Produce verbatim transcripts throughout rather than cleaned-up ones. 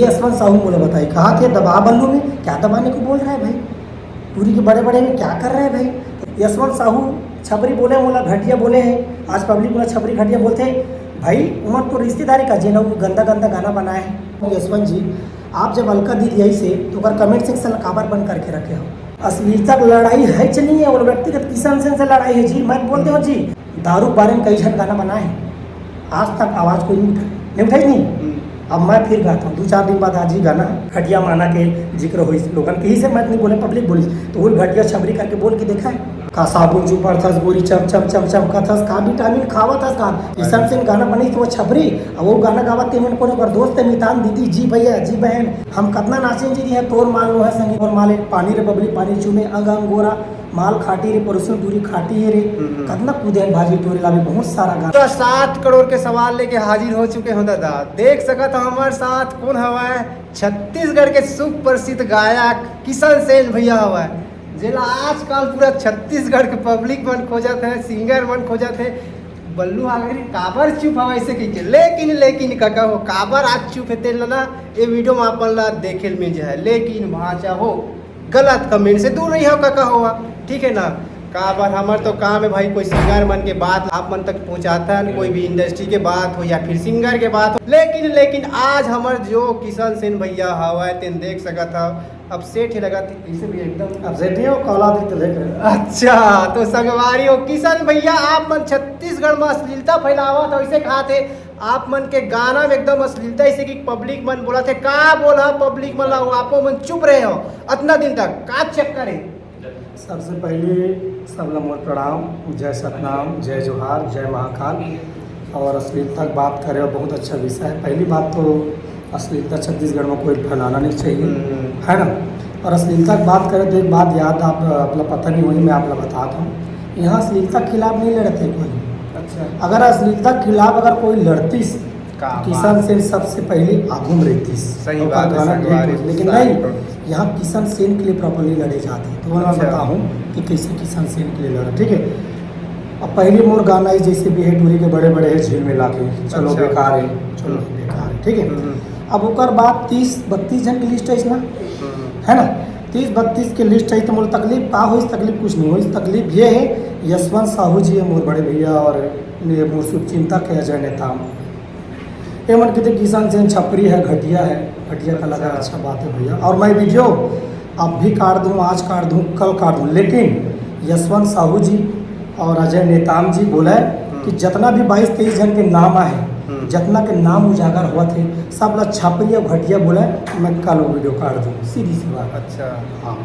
यशवंत साहू मोला बताई, कहा थे दबा बल्लू में, क्या दबाने को बोल रहा है भाई? टूरी के बड़े बड़े में क्या कर रहा है भाई? यशवंत साहू छपरी बोले, मोला घटिया बोले हैं, आज पब्लिक मोला छपरी घटिया बोलते हैं। भाई, उमर तो रिश्तेदारी का जेना वो गंदा गंदा गाना बनाए हैं। यशवंत जी, आप जब अलका दीदी आई से तो ओकर कमेंट सेक्शन ला काबर बंद करके रखे हो? अश्लीलता की लड़ाई है च नहीं है, वो व्यक्तिगत किशन सेन से लड़ाई है जी। मैं बोलते हो जी, दारू के बारे में कई झन गाना बनाए हैं, आज तक आवाज कोई नहीं उठाए, नहीं उठाई नहीं। अब मैं फिर गाता हूँ, दो चार दिन बाद आज ही गाना घटिया माना के जिक्र होइस, लोगन कही से मैं नहीं बोले, पब्लिक बोली, तो वो घटिया छबरी करके बोल के देखा है। का साबुन चुपर थस गोरी चम चम चम चम का थस, का विटामिन खावा थस का। किशन सेन गाना बनी तो वो छबरी, अब वो गाना गावा ते मन कोनो कर दोस्त है मितान दीदी, जी भैया जी बहन, हम कतना नाचे जी है तोर माल लो है संगी तोर माले, पानी रे बबली पानी चूमे अंग अंग गोरा, माल खाटी रे, परोसू दूरी खाटी है रे। कतना कूदे भाजी टोरी लावे, बहुत सारा गाना। तो सात करोड़ के सवाल लेके हाजिर हो चुके हो दादा। देख सकत हो हमारे साथ कौन हवा है, छत्तीसगढ़ के सुप्रसिद्ध गायक किशन सेन भैया हवा है, जेला आजकल पूरा छत्तीसगढ़ के पब्लिक मन खोजत है, सिंगर मन खोजत है। बल्लू आखिर काबर चुप हवा ऐसे कह के, लेकिन लेकिन काका हो काबर आज चुप है तेल ना, ये वीडियो में अपन ला देखे मिल जाए। लेकिन भांचा हो गलत कमेंट से दूर रही हो काका हो, ठीक है ना? काबर हमर तो काम है भाई, कोई सिंगर मन के बात आप मन तक पहुंचाथन, कोई भी इंडस्ट्री के बात हो या फिर सिंगर के बात हो, लेकिन लेकिन आज हमर जो किशन सेन भैया हवा है तेन देख सकत हो, अपसेट ही लगा थी इसे भी एकदम। अपसेट ही हो, कौला थी तो देख रहे। अच्छा, तो संगवारी हो किशन भैया आप मन छत्तीसगढ़ में अश्लीलता फैलावा था, इसे कहा थे आप मन के गाना में एकदम अश्लीलता, इसे कि पब्लिक मन बोला थे का बोला पब्लिक मन ला, आपो मन चुप रहे हो अतना दिन तक का चक्कर है? सबसे पहले सब ला मोर प्रणाम, जय सतनाम, जय जोहार, जय महाकाल। और अश्लीलता की बात करें, बहुत अच्छा विषय है। पहली बात तो अश्लीलता छत्तीसगढ़ में कोई फैलाना नहीं चाहिए, है ना? और अश्लीलता की बात करें तो एक बात याद आप अपना पता नहीं हुई, मैं आप ला बताता हूँ, यहाँ अश्लीलता के खिलाफ नहीं लड़ते कोई। अच्छा। अगर अश्लीलता के खिलाफ अगर कोई लड़तीस, किशन सेन सबसे पहले आगू में रहतीस। सही बात है, गाना संगवारी। लेकिन नहीं, यहाँ किशन सेन के लिए प्रॉपरली लड़े जाते हैं। तो मैं बताऊँ कि कैसे किशन सेन के लिए लड़ा, ठीक है? अब पहले मोर गाना है जैसे भी है टूरी के बड़े बड़े है झील में लाके, चलो बेकार है, चलो बेकार है, ठीक है? अब ओकर बाद तीस बत्तीस जन की लिस्ट है ना, है ना? तीस बत्तीस के लिस्ट है तो मोर तकलीफ का हो? इस तकलीफ कुछ नहीं हो। इस तकलीफ ये है, यशवंत साहू जी है मोर बड़े भैया और ये मोर शुभचिंतक है अजय नेताम। ये मन कहते किशन सेन छपरी है, घटिया है, घटिया कलाकार। अच्छा बात है भैया। और मैं वीडियो अब भी काट दूँ, आज काट दूँ, कल काट दूँ, लेकिन यशवंत साहू जी और अजय नेताम जी बोले कि जितना भी बाईस तेईस जन के नाम आए, जितना के नाम उजागर हुआ थे, सब ला छपरी और घटिया बोले। मैं कल वो वीडियो काट दूँ, सीधी सी बात। अच्छा। हाँ।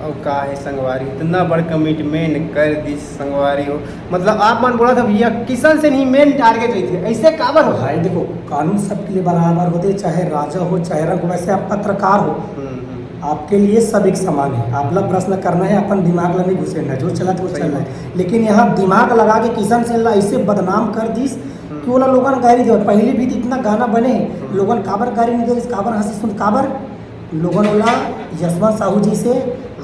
और का है संगवारी, इतना बड़ कमिटमेंट कर दी संगवारी हो, मतलब आप मन बोला था भैया किशन सेन ही मेन टारगेट रही थे, ऐसे काबर हो? भाई देखो, कानून सबके लिए बराबर होते, चाहे राजा हो चाहे रंक, वैसे आप पत्रकार हो, आपके लिए सब एक समान है। आप लोग प्रश्न करना है, अपन दिमाग ला नहीं घुसेड़ना है, जो चला तो वो चल रहा है। लेकिन यहाँ दिमाग लगा के किशन सेन ला ऐसे बदनाम कर दीस कि ओला लोगन गारी दे। पहले भी तो इतना गाना बने, लोगन काबर गारी नहीं दे, काबर हंसी सुन, काबर लोगन ओला यशवंत साहू जी से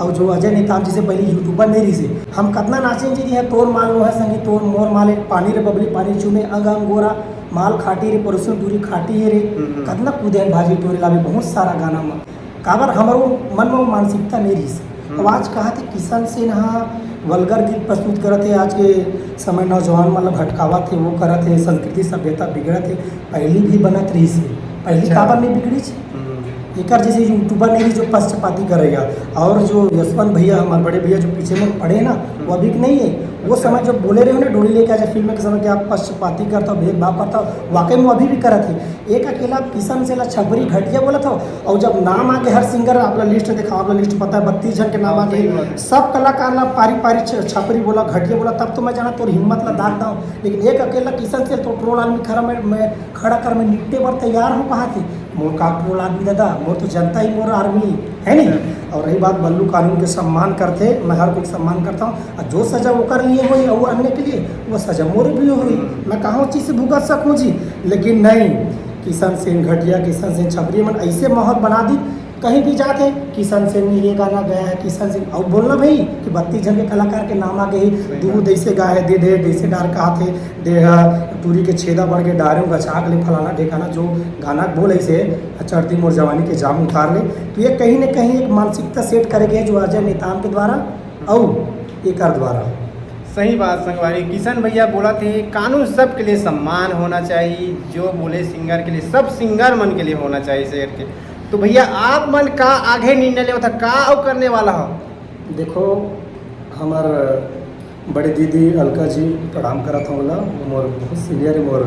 और जो अजय नेताम जी से पहले यूट्यूबर नहीं रही से। हम कतना नाचे जी है, तोर माल लो है संगी तोर मोर माले, पानी रे बबली पानी चूमे अंग अंग गोरा, माल खाटी रे परोसू दूरी खाटी है रे। कतना कूदे भाजी टोरी लावे, बहुत सारा गाना में। काबर हमरो मन में वो मानसिकता नहीं रही से। अब आज कहा थे किशन सेन हा वल्गर गीत प्रस्तुत करत है, आज के समय नौजवान मतलब भटकावत है, वो करत है, संस्कृति सभ्यता बिगड़त है। पहली भी बनत रही से, पहली काबर नहीं बिगड़ी? एकर जैसे यूट्यूबर नहीं जो पक्षपाती करेगा। और जो यशवंत भैया, हमारे बड़े भैया जो पीछे में पड़े हैं ना, वो अभी के नहीं है। वो समय जब बोले रहे हो ना, डोली लेके आजा फिल्म के समय कि आप पक्षपाती करता हो, भेदभाव करता हो, वाकई में वो अभी भी करत है। एक अकेला किशन सेन ला छपरी घटिया बोला था, और जब नाम आके हर सिंगर, आपला लिस्ट देखा, आपला लिस्ट पता है, बत्तीस जन के नाम आके, सब कलाकार ला पारी पारी छ-, छपरी बोला, घटिया बोला, तब तो मैं जाना तोर हिम्मत ला दाग दाऊं। लेकिन एक अकेला किशन सेन तो ट्रोल आदमी खड़ा, मैं, मैं खड़ा कर, मैं निपटे बर तैयार हूँ, कहा थे मोर का ट्रोल आदमी दादा, मोर तो जनता ही मोर आर्मी है नहीं। और रही बात बल्लू कानून के सम्मान करते, मैं हर कोई सम्मान करता हूँ। और जो सजा ओकर लिए होई और अन्य के लिए, वो सजा मोर भी होई। मैं कहाँ चीज से भुगत सकूँ जी? लेकिन नहीं, किशन सेन घटिया, किशन सेन छपरी मन ऐसे माहौल बना दी कहीं भी जाते, किशन सेन ने ये गाना गाया है, किशन सेन, अउ बोलना भाई कि बत्तीस झन के कलाकार के नाम आ गे हे, दू दू दइसे गाए हे, दे दे दइसे डार कहाथे, दे हा टूरी के छेदा बढ़ गे, डारेंव गछाक ले, फलाना ढेकाना, जो गाना बोले से, चढ़ती मोर जवानी के जाम उतार ले। तो ये कहीं ना कहीं एक मानसिकता सेट करे गे हे जो अजय नेताम के द्वारा अउ एकर द्वारा। सही बात संगवारी, किशन भैया बोलत हे कानून सबके लिए सम्मान होना चाहिए, जो बोले सिंगर के लिए, सब सिंगर मन के लिए होना चाहिए शेर के। तो भैया आप मन का आगे निर्णय लेवत ह, का अउ करने वाला हो? देखो, हमर बड़े दीदी अलका जी, प्रणाम करत हूँ ओला, मोर बहुत सीनियर हे, मोर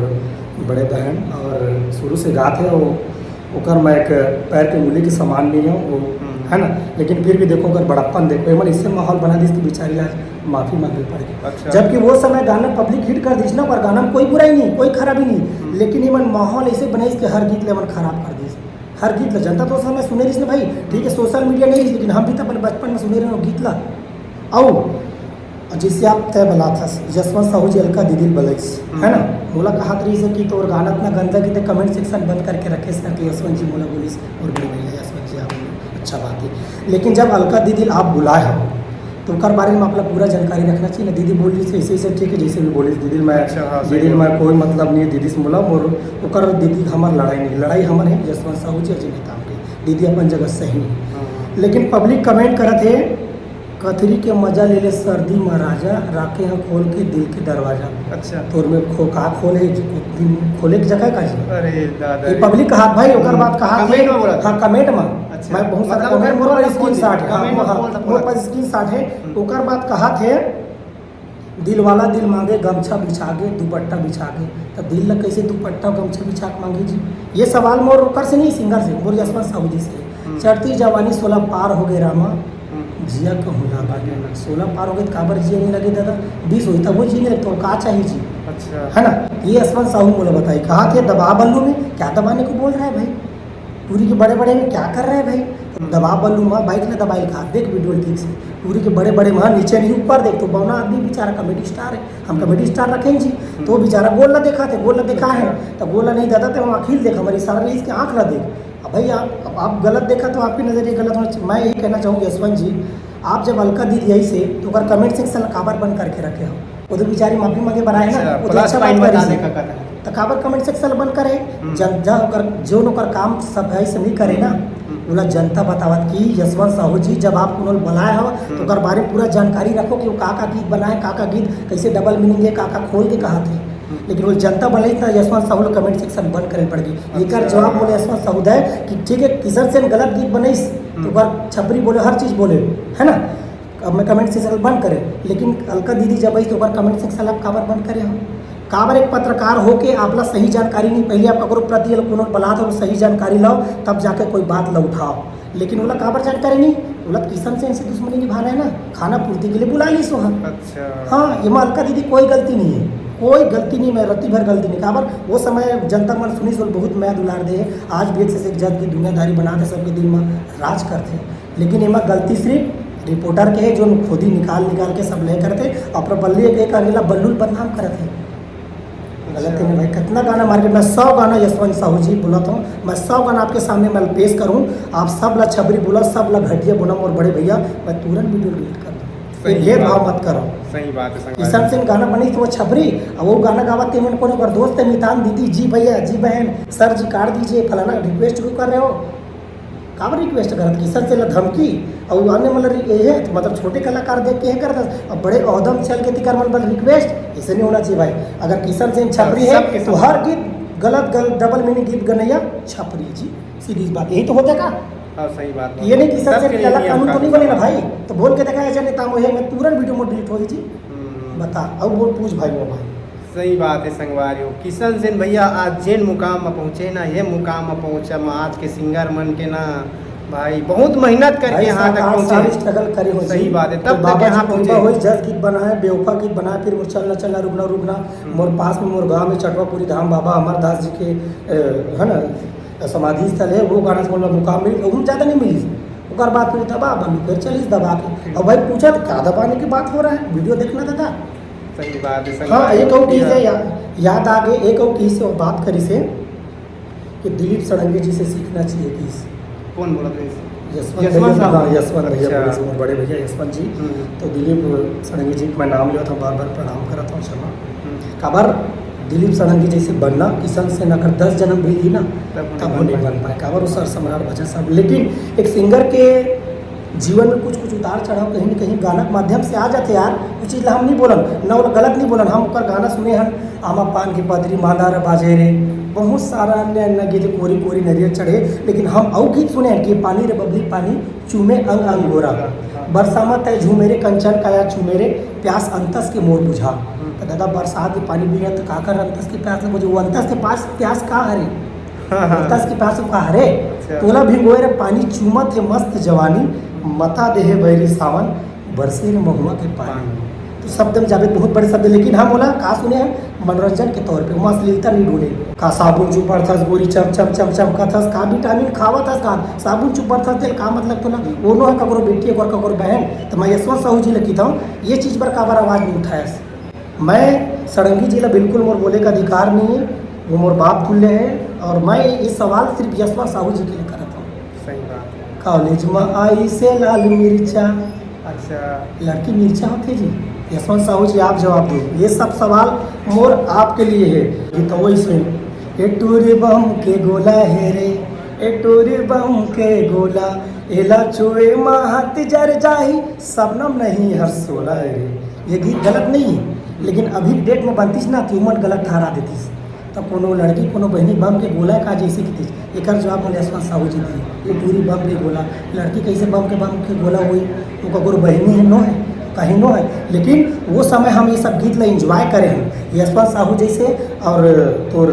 बड़े बहन, और शुरू से गात हे वो, ओकर मैं एक पैर के उंगली के समान नहीं हूँ वो, हम्म। है ना, लेकिन फिर भी देखो ओकर बड़प्पन देखो, एमन इससे माहौल बना दिस कि बेचारी ला माफी मांगे पड़ गई। अच्छा। जबकि वो समय गाना पब्लिक हिट कर दिस ना, पर गाना में कोई बुराई नहीं, कोई खराबी नहीं, हम्म। लेकिन एमन माहौल ऐसे बनाइस कि हर गीत ले एमन खराब कर दिस। हर गीत ला जनता तो उस समय सुने रहिस ना भाई, ठीक है, सोशल मीडिया नहीं रहिस, लेकिन हम भी तो अपन बचपन में सुने रहे हो गीत ला। अउ जैसे आप तय बलात हस, जसवंत साहू जी अलका दीदी ल बलइस, हम्म। है ना, मोला कहात रहिस हे कि तोर गाना इतना गंदा कि ते कमेंट सेक्शन बंद करके रखे, करके यशवंत जी मोला बोलिस, और बड़े भैया यशवंत जी आप अच्छा बात है, लेकिन जब अलका दीदी ल आप बुलाए हो तो ओकर बारे में आप ला पूरा जानकारी रखना चाहिए ना। दीदी बोल रही थी ऐसे ऐसे, ठीक है, जैसे भी बोलिस दीदी ल मैं, अच्छा, हाँ, सही दीदी ल बात। मैं कोई मतलब नहीं है दीदी से, मोला मोर ओकर दीदी हमर लड़ाई नहीं, लड़ाई हमर है जसवंत साहू जी, अजय नेताम के, दीदी अपन जगह सही है। हाँ, हाँ। लेकिन पब्लिक कमेंट करत है, कथरी के मजा ले ले सर्दी में राजा, राखे हैं खोल के दिल के दरवाजा। अच्छा। तोर में खो-, का खोल है, जो दिन खोले के जगह का जी? अरे दादा ये रे। पब्लिक कहात भाई, ओकर हम्म। बात कहात कमेंट है। में बोला था। हाँ, कमेंट में। अच्छा। मैं बहुत सारा मतलब कमेंट, ओकर मोर पर खोल दे, स्क्रीनशॉट है। हाँ, कमेंट में हाँ, खोल दे मोर पूरा। पर स्क्रीनशॉट है। हम्म। ओकर बात कहात है, दिल वाला दिल मांगे गमछा बिछा के, दुपट्टा बिछा के। तो दिल ला कैसे दुपट्टा गमछा बिछा के मांगे जी? ये सवाल मोर ओकर से नहीं, सिंगर से, मोर जसवंत साहू जी से। हम्म। चढ़ती जवानी सोलह पार हो गए रामा, हम्म। जिया कहूँ लागे ना। सोलह पार हो गए तो काबर जिया नहीं लगे दादा? बीस होई तब वो जी नहीं लगता, का चाहिए जी? अच्छा। है ना? ये यशवंत साहू मोला बताई, कहात है दबा बल्लू में, क्या दबाने को बोल रहा है भाई? टूरी के बड़े बड़े में क्या कर रहा है भाई? हम्म। दबा बल्लू माँ, बाइक ने दबाई कहा, देख वीडियो ठीक से। टूरी के बड़े बड़े माँ नीचे नहीं ऊपर देख, तो बौना आदमी बेचारा कॉमेडी स्टार है, हम कॉमेडी स्टार रखें जी। हम्म। तो बेचारा गोल ला देखा थे, गोल ला देखा है, अच्छा। तो गोल ला नहीं दादा, तो हम अखिल देख, हमारी सारा इसके आँख ला देख। अब भाई आप, अब आप गलत देखा तो आपकी नज़रिए गलत होना चाहिए। मैं यही कहना चाहूँगा यशवंत जी, आप जब अलका दीदी आई से तो ओकर कमेंट सेक्शन ला काबर बंद करके रखे हो? वो तो बेचारी माफी मांगे बनाए ना, अच्छा, वो तो plus अच्छा point बात बता करी दे से। का कहता है। तो काबर कमेंट सेक्शन ला बंद करे? हम्म। जन, जब ओकर, जो ओकर काम सब है से नहीं करे ना, हम्म। ओला जनता बतावत कि यशवंत साहू जी जब आप कोनो ला बुलाए हो तो हम्म। ओकर बारे में पूरा जानकारी रखो कि वो का का गीत बनाए, का का गीत कैसे डबल मीनिंग है, का का खोल के कहात है। हम्म। लेकिन वो जनता बनाई था यशवंत साहू ला कमेंट सेक्शन बंद करे पड़ गई। अच्छा। एकर जवाब मोला यशवंत साहू दे कि ठीक है, किशन सेन गलत गीत बनाइस, हम्म। तो ओकर छपरी बोले, हर चीज़ बोले, है ना? अब मैं कमेंट सेक्शन बंद करे, लेकिन अलका दीदी जब आई तो ओकर कमेंट सेक्शन आप काबर बंद करे हो? काबर एक पत्रकार होके आप ला सही जानकारी नहीं, पहले आप ककरो प्रति कोनो बलात हो सही जानकारी लाओ, तब जाके कोई बात ला उठाओ। लेकिन ओला काबर जानकारी नहीं, ओला किशन सेन से दुश्मनी निभाना है ना, खाना पूर्ति के लिए बुला ली सो हम। अच्छा। हाँ, ये मा अलका दीदी कोई गलती नहीं है, कोई गलती नहीं, मैं रत्ती भर गलती नहीं। काबर वो समय जनता मन सुनी सो बहुत मया दुलार दे, आज भी एक से एक जज की दुनियादारी बना दे, सबके दिल में राज करते। लेकिन एमा गलती सिर्फ रिपोर्टर के है, जो खुद ही निकाल निकाल के सब ले करते, और प्रॉपरली एक, एक अगला बल्लू बदनाम करत है। गलत है ना भाई, कितना गाना मार्केट में, सौ गाना यशवंत साहू जी बोलत हूँ मैं, सौ गाना आपके सामने मैं पेश करूँ, आप सब ला छबरी बोला, सब ला घटिया बोला, मोर बड़े भैया, मैं तुरंत वीडियो डिलीट कर दूँ। सही ये भेदभाव बात। मत करो। सही बात है, संगवारी। किशन सेन गाना बनी तो वो छबरी, अब वो गाना गावत ते मन कोनो कर दोस्त है मितान दीदी, जी भैया, जी बहन, सर जी काट दीजिए, फलाना रिक्वेस्ट क्यों कर रहे हो? काबर रिक्वेस्ट करत? किशन सेन ला धमकी, और अन्य मतलब रि-, ये है, मतलब छोटे कलाकार देख के ये करत, अब बड़े ओहदम चल के तिकर मन बल रिक्वेस्ट, ऐसे नहीं होना चाहिए भाई। अगर किशन सेन छपरी है, सबके तो सब। हर गीत गलत, गलत डबल मीनिंग गीत गनैया छपरी जी, सीधी बात, यही तो होता है का? हाँ, सही बात ये नहीं कि किशन सबके सेन लिए अलग नियम कानून तो नहीं कानून। बने ना भाई, तो बोल के देखा ऐसे नेता में है, मैं तुरंत वीडियो में डिलीट हो जी। हम्म। बता, अब वो पूछ भाई, वो भाई। सही बात है संगवारी हो। किशन सेन भैया आज जेन मुकाम में पहुँचे ना, ये मुकाम में पहुँचा मैं आज के सिंगर मन के ना भाई, बहुत मेहनत करके भाई, यहाँ सात तक आठ पहुँचे। साल स्ट्रगल करे हो सही जी। बात है, तो तब तक बाबा यहाँ जी कृपा पहुँचे। होई, जस गीत बनाए, बेवफा गीत बनाए, फिर मोर चलना चलना, रुकना रुकना, हम्म। मोर पास में मोर गाँव में चटवापुरी धाम बाबा अमरदास जी के, अ, है ना, समाधि स्थल है, वो गाना से मोला मुकाम मिली, वो ज़्यादा नहीं मिली। ओकर बाद फिर दबा बंद, फिर चलिस दबा के। हम्म। अब भाई पूछा तो क्या दबाने की बात हो रहा है, वीडियो देखना दादा। सही बात है, सही हाँ, बात है। एक और चीज़ है, या-, याद आ गई, एक और चीज़ से वो बात करी से कि दिलीप षडंगी जी से सीखना चाहिए चीज़। कौन बोलत रहिस? यशवंत यशवंत भैया, साहू। हाँ, यशवंत भैया अच्छा। बोले, मोर बड़े भैया यशवंत जी। हम्म। तो दिलीप षडंगी जी के मैं नाम लेवत हूँ बार बार, प्रणाम करत हूँ, क्षमा। हम्म। काबर दिलीप षडंगी जैसे बनना, किशन सेन अगर दस जन्म भी ली ना, तब तब नहीं वो नहीं बन बन पाए। काबर वो सर सम्राट भजन साहब, लेकिन एक सिंगर के जीवन में कुछ कुछ उतार चढ़ाव कहीं ना कहीं गाना के माध्यम से आ जाते यार। वो चीज़ ला हम नहीं बोलन, ना वो गलत नहीं बोलन। हम ओकर गाना सुने हन, आमा पान के पतरी, मांदार बाजे रे, बहुत सारा अन्य अन्य गीत, कोरी कोरी नरियर चढ़े, लेकिन हम अउ गीत सुने हन कि पानी रे बबली पानी, चूमे अंग अंग गोरा, बरसामा तय झूमे रे, कंचन काया चूमे रे, प्यास अंतस के मोर बुझा। तो दादा, बरसात के पानी पीना तो का कर, अंतस के प्यास ले बुझे, वो अंतस के पास प्यास का हरे? हाँ, हाँ। अंतस के प्यास का हरे? अच्छा। तोला भिगोए रे पानी, चूमत हे मस्त जवानी, मता देहे बैरी सावन, बरसे रे महुआ के पानी। तो शब्द में जाबे बहुत बड़े शब्द, लेकिन हम ओला का सुने हैं, मनोरंजन के तौर पे, ओमा अश्लीलता नहीं ढूंढे। का साबुन चुपड़थस गोरी, चम चम चम चम कथस, का विटामिन खावत हस, का साबुन चुपड़थस, तेल का मतलब तो ना, वो नो है ककरो बेटी, एक बार ककरो बहन। तो मैं यशवंत साहू जी ले कहता हूँ, ये चीज़ पर काबर आवाज़ नहीं उठायस? मैं षडंगी जी ला बिल्कुल मोर बोले का अधिकार नहीं है, वो मोर बाप तुल्य है। और मैं ये सवाल सिर्फ यशवंत साहू जी के लिए करता हूँ। सही बात है। कॉलेज में आई से लाल मिर्चा, अच्छा। लड़की मिर्चा होते जी? यशवंत साहू जी, आप जवाब दो, ये सब सवाल मोर आपके लिए है। ये तो वही से, ए टूरी बम के गोला है रे, ए टूरी बम के गोला, एला छुए मा हाथ जर जाही, सबनम नहीं हर सोला है रे। ये गीत गलत नहीं है, लेकिन अभी डेट में बनतीस ना, तो उमन गलत ठहरा देतीस। तो कोनो लड़की, कोनो बहनी बम के गोला का जैसे कि थी, एकर जवाब मोला यशवंत साहू जी दी, ये टूरी बम के गोला। लड़की कैसे बम के, बम के गोला हुई? वो ककरो बहनी है, नो है, कहीं नो है। लेकिन वो समय हम ये सब गीत ला एंजॉय करे हैं, यशवंत साहू जैसे और तोर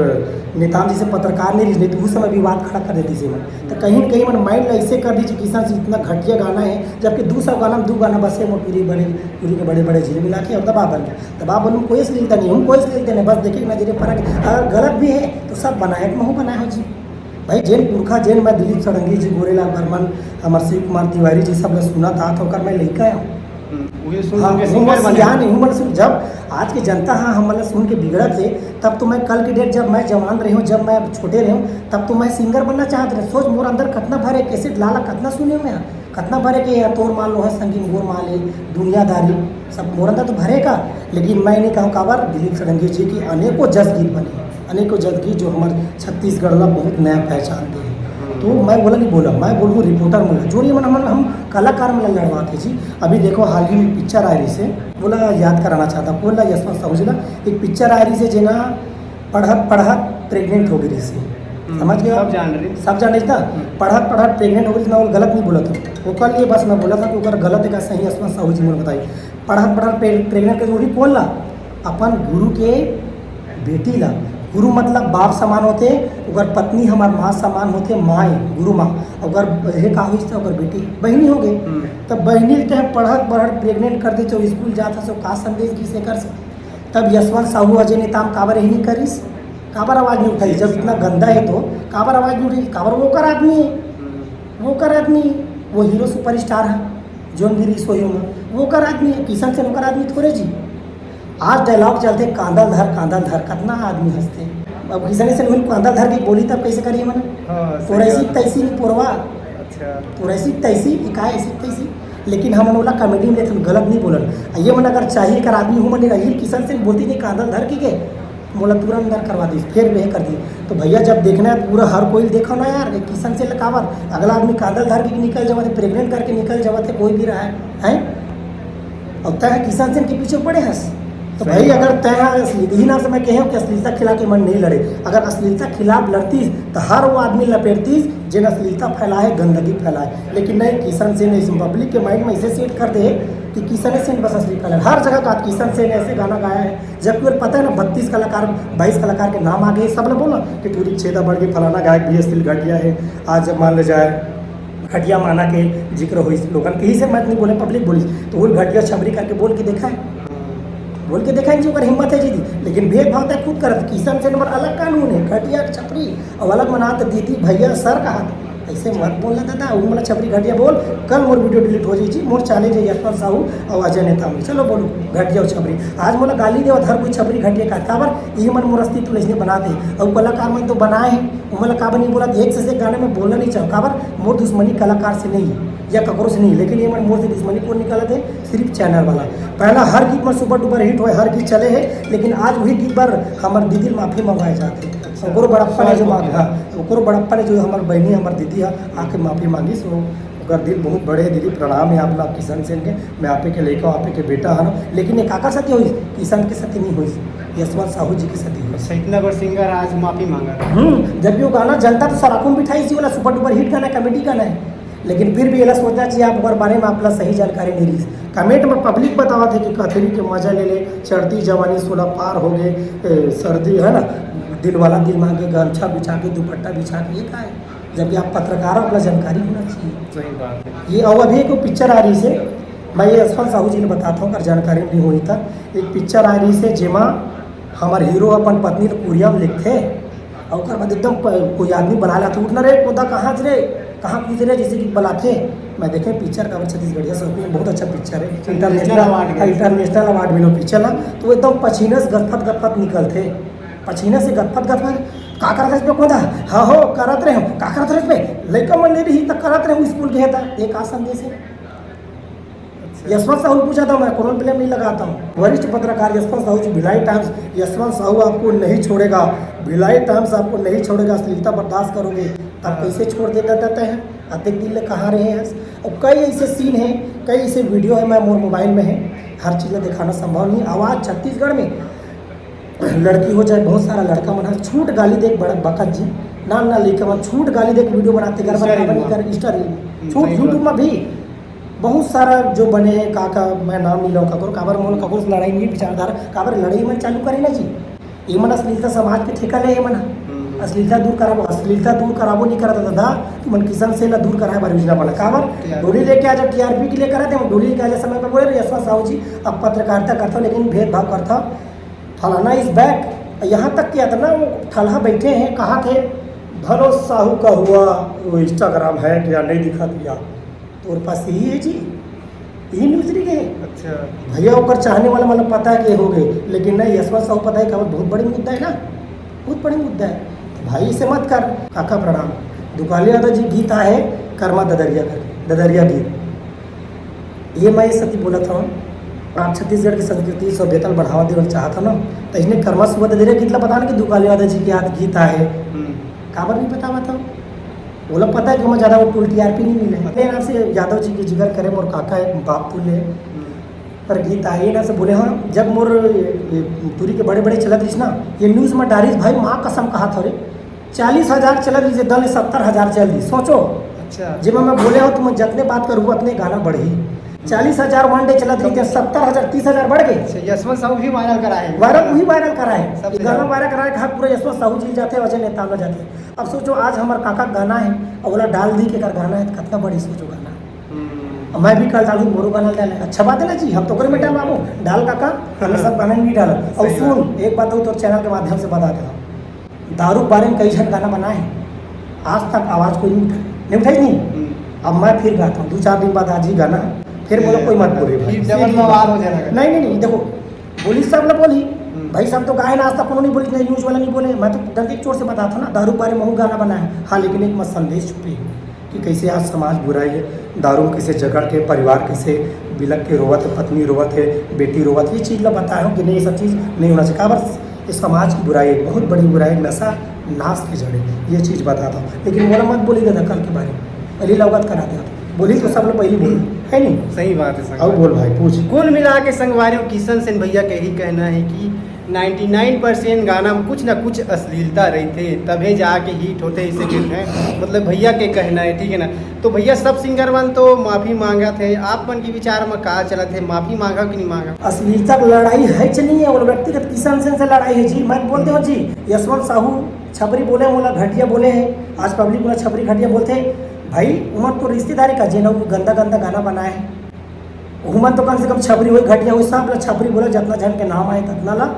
नेताम जैसे पत्रकार नहीं रहिस, नहीं तो उस समय विवाद खड़ा कर देतीस मन। तो कहीं न कहीं मन माइंड ला ऐसे कर दी कि किशन सेन इतना घटिया गाना है, जबकि दू सौ गाना में दू गाना बस है, मोटूरी बड़े, टूरी के बड़े बड़े झिलमिला के और दबा बन गया। दबा बन में कोई अश्लीलता नहीं, हम कोई अश्लीलता नहीं, बस देखे कि नजरे फर्क है। अगर गलत भी है तो सब बनाए, महू बनाए हो जी। भाई, जेन पुरखा, जेन मैं दिलीप षडंगी जी, गोरेलाल बर्मन, हमार शिव कुमार तिवारी जी सब लोग सुना था, तो ओकर मैं लइका आया हूँ। हम्म, उहे सुन हाँ, के वो सिंगर बस बने। याद नहीं, वो मतलब जब आज की जनता, हाँ, हम मतलब सुन के बिगड़त है, तब तो मैं कल की डेट जब मैं जवान रहे हूँ, जब मैं छोटे रहे हूँ, तब तो मैं सिंगर बनना चाहते रहे। सोच, मोर अंदर कितना भरे, कैसे लाला कितना सुने मैं, कितना भरे के यार, तोर माल लोहा संगीन, गोर माल है, दुनियादारी, सब मोर अंदर तो भरे का। लेकिन मैं नहीं कहूँ काबर, दिलीप षडंगी जी की अनेकों जस गीत बने, अनेकों जस गीत जो हमारे छत्तीसगढ़ ला बहुत नया पहचान दे। तो मैं बोला नहीं बोला, मैं बोलूँ रिपोर्टर मन ला, जो ये मन हमन हम कलाकार मन ला लड़वाते जी। अभी देखो, हाल ही में पिक्चर आए रही से, बोला याद कराना चाहता, बोला यशवंत साहू जी ला, एक पिक्चर आए रही से जेना पढ़त पढ़त प्रेग्नेंट हो गई रही से। हम्म, समझ गए? सब जान रही। सब जान रही था। हम्म। पढ़त पढ़त प्रेग्नेंट हो गई थी, मैं वो गलत नहीं बोला था, ओकर लिए बस मैं बोला था कि ओकर गलत है का सही, यशवंत साहू जी मोला बताई। पढ़त पढ़त प्रे-, प्रेग्नेंट के वो भी कौन ला? अपन गुरु के बेटी ला। गुरु मतलब बाप समान होते, ओकर पत्नी हमार माँ समान होते, माँ है, गुरु माँ। ओकर हे का होइस त ओकर बेटी, बहिनी हो गई। हम्म। तब बहिनी के पढ़त पढ़त प्रेग्नेंट कर दे, तो स्कूल जात हस, का संदेश गिस एकर से? तब यशवंत साहू, अजय नेताम काबर यही नहीं करिस? काबर आवाज़ नहीं उठाई? जब इतना गंदा है तो काबर आवाज़ नहीं उठाई? काबर वो ओकर आदमी है, हम्म। वो ओकर आदमी, वो हीरो सुपरस्टार है, जोन भी रिसो ही होगा, वो ओकर आदमी है। किशन सेन ओकर आदमी थोड़े जी। आज डायलॉग चलते, "कांदल धर, कांदल धर", कितना आदमी हंसते। अब किशन सेन उन कांदल धर के बोली तब कैसे करिए मन? हाँ, सही तोर ऐसी बात है। तैसी नहीं पोरवा, अच्छा। तोर ऐसी तैसी, ये का ऐसी तैसी? लेकिन हमन ओला कॉमेडी में लेथन, गलत नहीं बोलन। ये मन अगर चाहिए कर आदमी हूँ मन रही, किशन सेन बोलती नहीं, "कांदल धर" की के, मोला तुरंत अंदर करवा दी, फिर वे कर दी। तो भैया, जब देखना है पूरा हर कोई देखो ना यार, ये किशन सेन काबर, अगला आदमी कांदल धर के निकल जावत है, प्रेग्नेंट करके निकल जावत है, कोई भी रहा है, हैं? और तय किशन सेन के पीछे पड़े हस। तो सही भाई, बात। अगर तय अश्लील, यही नाम से मैं कहे हूँ कि अश्लीलता खिलाफ के मन नहीं लड़े। अगर अश्लीलता खिलाफ लड़तीस तो हर वो आदमी लपेटतीस जेन अश्लीलता फैलाए, गंदगी फैलाए। लेकिन नहीं, किशन सेन ऐसे पब्लिक के माइंड में ऐसे सेट कर दे कि किशन सेन बस अश्लील फैलाए। हर जगह का किशन सेन ऐसे गाना गाया है, जबकि वो पता है ना, बत्तीस कलाकार, बाईस कलाकार के नाम आ गए, सब ने बोला कि टूरी छेदा बढ़ गई, फलाना गायक भी अश्लील घटिया है। आज जब मान ले जाए घटिया माना के जिक्र होइस, लोगन के ही से मत नहीं बोले, पब्लिक बोली, तो वो घटिया छबरी करके बोल के देखा है, बोल के देखा है जी, ओकर हिम्मत है जी दी। लेकिन भेदभाव तय खुद करत, किशन सेन बर अलग कानून है, घटिया छपरी और अलग मनात दीदी भैया सर कहा, ऐसे मत बोलना दादा, वो मोला छपरी घटिया बोल। कल मोर वीडियो डिलीट हो जाई जी। मोर चैलेंज है यशवंत साहू और अजय नेताम, चलो बोलो घटिया और छपरी। आज मोला गाली देवत हर कोई छपरी घटिया का, काबर ये मन मोर अस्तित्व इसने बनाते हैं। और कलाकार मन तो बनाए हैं, वो मोला काबर नहीं बोला? एक से एक गाने में बोलना नहीं चाहो, काबर? मोर दुश्मनी कलाकार से नहीं है या ककरो से नहीं, लेकिन ये मन मोर से दुश्मनी कौन निकालत है? सिर्फ चैनल वाला। पहला हर गीत में सुपर डुपर हिट होए, हर गीत चले है, लेकिन आज वही गीत पर हमर दीदी माफी मंगवाए जाते हैं। ओकरो बड़प्पा ने जो मांग, हाँ, ओकरो बड़प्पा ने जो हमर बहनी, हमर दीदी है, आके माफी मांगी। सो ओकर दिल बहुत बड़े है दीदी, प्रणाम है आप लोग किशन सेन के। मैं आपे के लइका, आपे के बेटा हन, लेकिन ये काकर साथी होइस? किशन के साथी नहीं होइस, यशवंत साहू जी के साथी होइस। अच्छा, इतना बड़ सिंगर आज माफी मांगा। हम्म, जबकि वो गाना जनता तो सराखों में बिठाई, इसी वाला सुपर डुपर हिट गाना, कॉमेडी गाना है, लेकिन फिर भी एला सोचना चाहिए आप ओकर बारे में, आप ला सही जानकारी नहीं रही। कमेंट में पब्लिक बतावत है कि कथरी के मजा ले ले, चढ़ती जवानी सोलह पार हो गए, ए, सर्दी है ना, दिल वाला दिल मांगे, गमछा बिछा के, दुपट्टा बिछा के, ये का है? जबकि आप पत्रकार हो, अपना जानकारी होना चाहिए। सही बात है। ये और अभी एक पिक्चर आ रही से, मैं ये यशवंत साहू जी ने बताता हूँ, अगर जानकारी नहीं हुई था। एक पिक्चर आ रही से, जेमा हमार हीरो अपन पत्नी ल कुरिया में लिखथे, और ओकर बाद एकदम प-, कोई आदमी बला लाथे, "उठ ना रे, कोदा कहाँ रे, कहाँ कूद रे?" जैसे कि बलाथे। मैं देखे पिक्चर का, छत्तीसगढ़िया शौकीन, बहुत अच्छा पिक्चर है, इंटरनेशनल अवार्ड, इंटरनेशनल अवार्ड मिलो पिक्चर ला। तो एकदम पसीना से गदफत गदफत निकलथे, पसीना से गदफत गदफत, "का करत रहिस बे कोदा?" "हाँ हो, करत रहे हो।" "का करत रहिस बे?" "लइका मन ले रही त करत रहे हो, स्कूल गए था।" ये का संदेश है? अच्छा। यशवंत साहू पूछा था, मैं कोनो ब्लेम नहीं लगाता हूँ। वरिष्ठ पत्रकार यशवंत साहू जी, भिलाई टाइम्स, यशवंत साहू आपको नहीं छोड़ेगा, भिलाई टाइम्स आपको नहीं छोड़ेगा, अश्लीलता बर्दाश्त करोगे, तब हाँ। कैसे छोड़ देना चाहते हैं? अतेक दिन ले कहाँ रहे हैं? और कई ऐसे सीन हैं, कई ऐसे वीडियो है, मैं मोर मोबाइल में है, हर चीज़ में दिखाना संभव नहीं। आवाज़ छत्तीसगढ़ में लड़की हो चाहे बहुत सारा लड़का मन ह छूट गाली देख बड़ा बकत जी, नान नान लइका मन छूट गाली देख वीडियो बनाते, घर Insta reel बनाते, में। कर Insta reel में। हम्म, छूट सही YouTube बात। में भी बहुत सारा जो बने हैं, का, का मैं नाम नहीं लूँ ककरो, काबर मोला ककरो से लड़ाई नहीं, विचारधारा, काबर लड़ाई मन चालू करे ना जी। ये मन अश्लीलता समाज के ठेका ले, ये मन ह। हम्म। अश्लीलता दूर कराबो, अश्लीलता दूर कराबो नहीं करता दादा, तुमन किशन सेन ला दूर कराए बर योजना बना। काबर? T R P। डोली लेके आ जा, T R P के लिए करा दे, डोली लेके आ जा, समय पर बोले, "यशवंत साहू जी, अब पत्रकारिता करता हूँ, लेकिन भेदभाव करता, फलाना is back।" यहाँ तक कि इतना वो ठलहा बैठे हैं, कहा थे, "भलो साहू का हुआ वो Instagram hack या नहीं दिखा दिया।" तोर पास यही है जी, यही न्यूज रह गए। अच्छा। भैया ओकर चाहने वाला मतलब पता है कि हो गए, लेकिन नहीं, यशवंत साहू पता है कि बहुत बड़ी मुद्दा है ना, बहुत बड़ी मुद्दा है। तो भाई इसे मत कर। काका प्रणाम। दुकाली यादव जी गीत आहे कर्मा ददरिया करके, ददरिया गीत। ये मैं ये सती बोलत हूँ, आप छत्तीसगढ़ की संस्कृति सभ्यता ल बढ़ावा देवल चाहत हो ना, तो इसने कर्मा सुबह ददरिया गीत ला बता ना कि दुकाली यादव जी के याद गीत आहे। हम्म। काबर नहीं पता बताओ? ओला पता है कि ओमा ज्यादा वो टूल T R P नहीं मिले। अपने नाम से यादव जी के जिक्र करे, मोर काका है, बाप पुल है। हम्म। पर गीत आहे ना से बोले, हाँ, जब मोर, ए, ए, टूरी के बड़े बड़े चलत रहिस ना, ये न्यूज में डारिस भाई, माँ कसम कहा था रे, चालीस हजार चलत रहिस, दल सत्तर हजार चल दी, सोचो। अच्छा। जेमा मैं बोले हूँ, तुम जतने बात करूँ, उतने गाना बढ़ी। चालीस हजार वन डे चलत रहिस, सत्तर हजार, तीस हजार बढ़ गए। अच्छा, यशवंत साहू भी वायरल कराए। वायरल वही वायरल कराए। सबसे ये गाना ज्यादा। वायरल कराए, कहा पूरा यशवंत साहू जी जाते, अजय नेताम जाते। अब सोचो, आज हमार काका गाना है, और ओला डाल दी के कर गाना है, तो कितना बड़ी सोचो गाना। हम्म। अब मैं भी कल डालूँ, मोरो गाना डाले, अच्छा बात है ना जी, हम तो ओकरे में डालवाबो, डाल काका, हमें सब गाना नहीं डाल। और सही बात। सुन, एक बात और तोर चैनल के माध्यम से बता देता हूँ, दारू के बारे में कई झन गाना बनाए हैं, आज तक आवाज कोई नहीं उठाए, नहीं उठाई नहीं। हम्म। अब मैं फिर गाता हूँ, दो चार दिन बाद आज ही गाना, फिर बोलो, कोई मत बोले भाई। फिर डबल बवाल हो जाएगा। नहीं, नहीं, नहीं, देखो, बोली सब ना बोली। हम्म। भाई सब तो गाए ना, आज तक कोनो नहीं बोली, नहीं न्यूज वाला नहीं बोले। मैं तो डंके चोर से बताता ना, दारू के बारे में हूँ गाना बनाए, हाँ, लेकिन एक मत संदेश छुपे है कि कैसे आज समाज बुराई है, दारू में कैसे जकड़ के परिवार कैसे बिलक के रोवत है, पत्नी रोवत है, बेटी रोवत है, ये चीज ला बताए हो कि नहीं, ये सब चीज नहीं होना चाहिए। काबर? ये समाज की बुराई है, बहुत बड़ी बुराई है, नशा नाश के जड़ है, ये चीज बताता हूँ। लेकिन मोला मत बोली दादा कल के बारे में, पहली लौकत करा दे, बोली तो सब लोग पहली बोली, है नहीं? सही बात है, सही अब बात। बोल भाई, पूछ। कुल मिला के संगवारी हो, किशन सेन भैया के ही कहना है कि नाइंटी नाइन परसेंट गाना में कुछ ना कुछ अश्लीलता रहिथे, तभे जाके हिट होथे, इसे कहते हैं, मतलब भैया के कहना है, ठीक है ना? तो भैया, सब सिंगर मन तो माफी मांगत हे, आप मन के विचार में का चलत हे, माफी मांगा कि नहीं मांगा? अश्लीलता की लड़ाई है कि नहीं है, वो व्यक्तिगत किशन सेन से लड़ाई है जी, मैं बोलते हो जी, यशवंत साहू छपरी बोले, मोला घटिया बोले हैं, आज पब्लिक मोला छपरी घटिया बोलते हैं, भाई, उमन तो रिश्तेदारी का, जेन वो गंदा गंदा गाना बनाए हैं, उमन तो कम से कम छपरी होई, घटिया होई, सब ला छपरी बोला, जितना झन के नाम आए, ततना ला,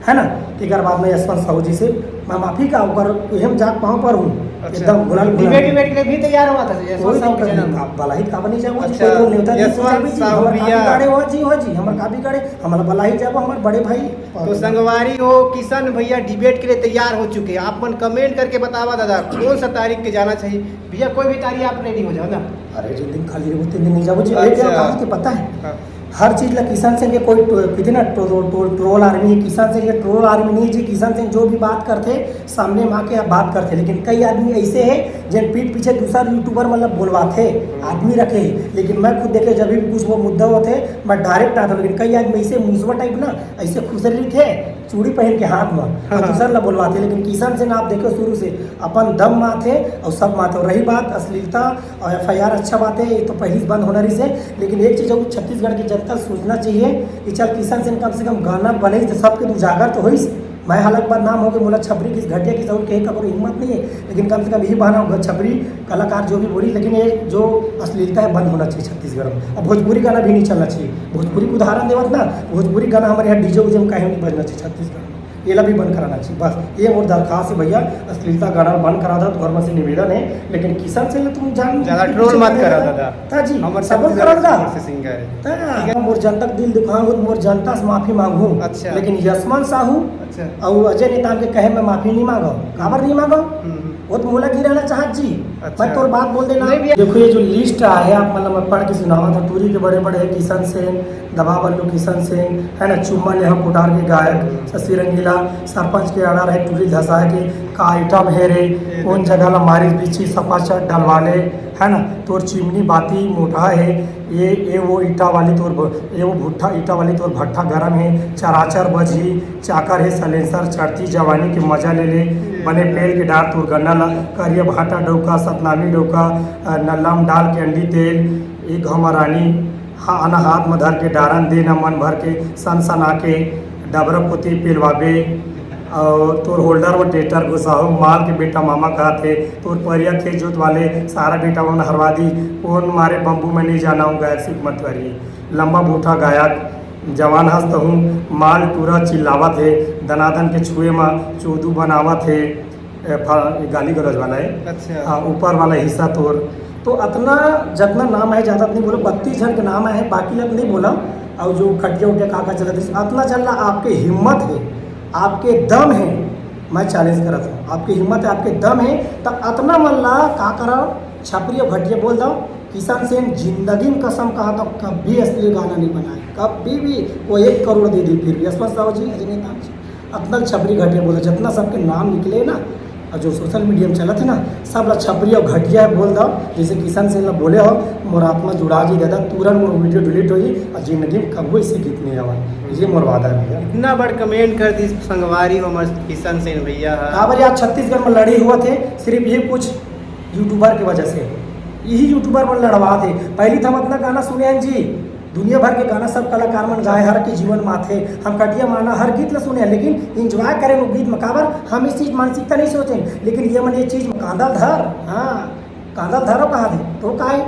है ना? तेकर बाद में यशवंत साहू जी से मैं माफी का ओकर उहे म जाके पाँव पर हूँ। अच्छा। एकदम घुलल घुलल। Debate debate के लिए भी तैयार हुआ था यशवंत कोई साहू के दिक्कत channel नहीं, में। का-, बलहित काबर नहीं जाबो जी, अच्छा, कोई तो नेवता नहीं यशवंत पूछा भी जी, साहू हमर का भैया। बिगाड़े हो जी, हो जी, हमर का बिगाड़े, हमर बलहित जाबो, हमर बड़े भाई। तो संगवारी हो, किशन भैया debate के लिए तैयार हो चुके हैं। आप मन comment करके बतावा दादा, कौन सा तारीख के जाना चाहिए? भैया, कोई भी तारीख आप ready हो जाओ ना। अरे, जिन दिन खाली रहो, तीन दिन नहीं जाबो जी। अरे, क्या अच्छा। बात के पता है? हाँ। हर चीज ला किशन सिंह के कोई टो-, कितने टो-, टो-, टो-, troll army है, किशन सिंह के troll army नहीं जी। किशन सिंह जो भी बात करथे, सामने में आके बात करथे, लेकिन कई आदमी ऐसे है जिन पीठ पीछे दूसरा YouTuber मतलब बोलवाथे, आदमी रखे है, लेकिन मैं खुद देखे जब भी कुछ वो मुद्दा होथे, मैं direct आता हूँ, लेकिन कई आदमी ऐसे मुसवा type ना, ऐसे खुसर रहिथे, चूड़ी पहन के हाथ में, और हाँ। दूसर ला बोलवाथे, लेकिन किशन सिंह आप देखो शुरू से अपन दम माथे और सब माथे। और रही बात अश्लीलता और FIR, अच्छा बात है, ये तो पहली से बंद होना रहिस है, लेकिन एक चीज और छत्तीसगढ़ की जनता सोचना चाहिए कि चल किशन सिंह कम से कम गाना बने तो सबके उजागर तो होइस। मैं हालत बदनाम हो गए, मोला छपरी किस घटिया किस और कहे का कोई हिम्मत नहीं है, लेकिन कम से कम यही बहाना होगा छपरी कलाकार जो भी बोली, लेकिन ये जो अश्लीलता है बंद होना चाहिए छत्तीसगढ़ में। अब भोजपुरी गाना भी नहीं चलना चाहिए। भोजपुरी के उदाहरण देवत ना, भोजपुरी गाना हमारे यहाँ DJ उजे में कहीं नहीं बजना चाहिए छत्तीसगढ़ में, ये ला भी बंद कराना चाहिए। बस ये मोर दरखास्त है भैया, अश्लीलता गाना बंद करा दो, तो घर में से निवेदन है। लेकिन किशन सिंह ला तुम जान ज्यादा बुझ के troll मत करा दादा। ता जी, हमर सब छत्तीसगढ़ करल दा। से singer है। ता ठीक है। मोर जनता के दिल दुखाहूँ, मोर जनता से माफी मांगहूँ। अच्छा। लेकिन यशवंत साहू अच्छा। और अजय नेताम के कहे मैं माफी नहीं मांगो। काबर नहीं मांगो? हम्म। वो तो मोला गिराना चाहत जी। अच्छा। मैं तोर बात बोल देना। नहीं भैया। देखो, ये जो list आया है, आप मतलब मैं पढ़ के सुनावा था, टूरी के बड़े बड़े किशन सिंह, दबा बल्लू किशन सिंह, है ना, चुम्मा लेहा पुटार के गायक शशि रंगीला, सरपंच के order है टूरी धसाए के, का item है रे, कौन जगह ला मारिस बिच्छी सफाचट डलवाले, है ना, तोर चिमनी बाती मोटा है, ये, ये वो ईटा वाली तोर ब-, ये वो भुट्टा ईटा वाली तोर भट्ठा गरम है, चराचर बजही, चाकर है सलेंसर, चढ़ती जवानी के मजा ले ले, बने पेल के डार तोर गन्ना ला, करिया भाटा डौका, सतनामी डौका, अ, नल्ला म डाल के अंडी तेल, एक घमा रानी, हा-, आना हाथ म धर के डारन दे न मन भर के सनसना के डबरा कोती पेलवाबे। अउ तोर holder म tractor घुसाहूँ, माल के बेटा मामा कहत हे, तोर परिया खेत जोत वाले सारा बेटा मन हरवा दी, कोन मारे बम्बू में नहीं जाना हूँ, गायक सिख मत करिए। लंबा बूठा गायक, जवान हस तहूँ, माल टूरा चिल्लावत हे, दनादन के छुए म चोदू बनावत हे। ए, फा-, गाली गलौज वाला है। अच्छा। हाँ, ऊपर वाला हिस्सा तोर। तो अतना जतना नाम है, ज्यादा नहीं बोलो, बत्तीस जन के नाम है, बाकी लोग नहीं बोला। और जो खटिया उटिया का का चलत है, अतना चल रहा, आपके हिम्मत है, आपके दम है, मैं challenge करत हूँ, आपके हिम्मत है, आपके दम है, तो अतना मन ला का करा, छपरी और घटिया बोल दो। किशन सेन जिंदगी में कसम कहा तो कभी असली गाना नहीं बनाए, कभी भी। वो एक करोड़ दे दी फिर भी, यशवंत साहू जी, अजय नेताम जी। अतना छपरी घटिया बोला, जितना सबके नाम निकले ना, और जो social media में चलत है ना, सब ला छपरी और घटिया बोल दो। जैसे किशन सेन ला बोले हो, मोर आत्मा जुड़ा जी दादा, तुरंत मोर video delete हो जी, और जिंदगी में कबो ऐसे गीत नहीं आवा। ये मोर वादा है भैया। इतना बड़ comment कर दी संगवारी हो, हमर किशन सेन भैया है। काबर यार, छत्तीसगढ़ में लड़ाई हुआ थे, सिर्फ ये कुछ YouTuber की वजह से, यही YouTuber मन लड़वा थे। पहली तो हम अपना गाना सुने हैं जी, दुनिया भर के गाना सब कलाकार मन गाए, हर के जीवन माथे, हम कटिया माना हर गीत ला सुने हैं, लेकिन enjoy करें वो गीत में। काबर हम इस चीज मानसिकता नहीं सोचें, लेकिन ये मन ये चीज में कांदा धर, हाँ, कांदा धरो कहा थे, तो काय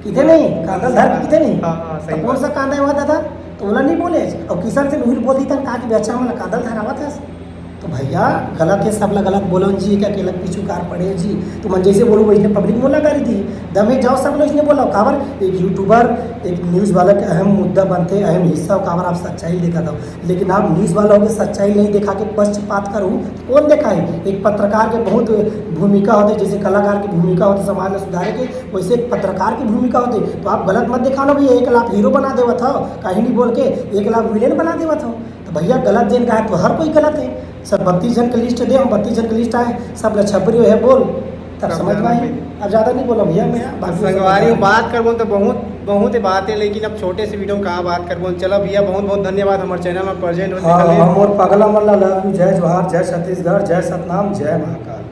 किथे नहीं, कांदा धर किथे नहीं। हाँ, हाँ, सही तो कौन बात। सा कांदा है वह दादा? तो ओला नहीं बोले। और किशन सेन उहिल बोल दी तन का कि बेचा मन कांदा धरावत है। तो भैया, गलत है, सब ला गलत बोलन जी, क्या केलक पीछू कार पड़े जी। तो मन जैसे बोलूँ, वैसे public मोला गाली दी। दमे जाओ, सब लोग इसने बोला। काबर एक YouTuber, एक news वाला के अहम मुद्दा बनते, अहम हिस्सा हो, काबर आप सच्चाई देखा दो। लेकिन आप news वाला होके सच्चाई नहीं दिखा के पक्षपात करूँ, कौन दिखाई? एक पत्रकार के बहुत भूमिका होते, जैसे कलाकार की भूमिका होती समाज में सुधारे के, वैसे एक पत्रकार की भूमिका होती। तो आप गलत मत दिखाना भैया, एक लाख हीरो बना देवत हो, कहीं नहीं बोल के एक लाख विलेन बना देवत हो। तो भैया, गलत जेन का है तो हर कोई गलत है। सब बत्तीस जन के list दे, हम बत्तीस जन के list आए, सब ला छपरी है बोल, तब सब समझ में जाना आई। भाई। अब ज्यादा नहीं बोला भैया मैं, बाकी सब संगवारी बता। बात करबो तो बहुत, बहुत ही बात है, लेकिन अब छोटे से video में कहाँ बात करबो। चलो भैया, बहुत बहुत धन्यवाद हमर channel में present होने हाँ, के लिए। हम और पगला मल्ला love you, जय जोहार, जय छत्तीसगढ़, जय सतनाम, जय महाकाल।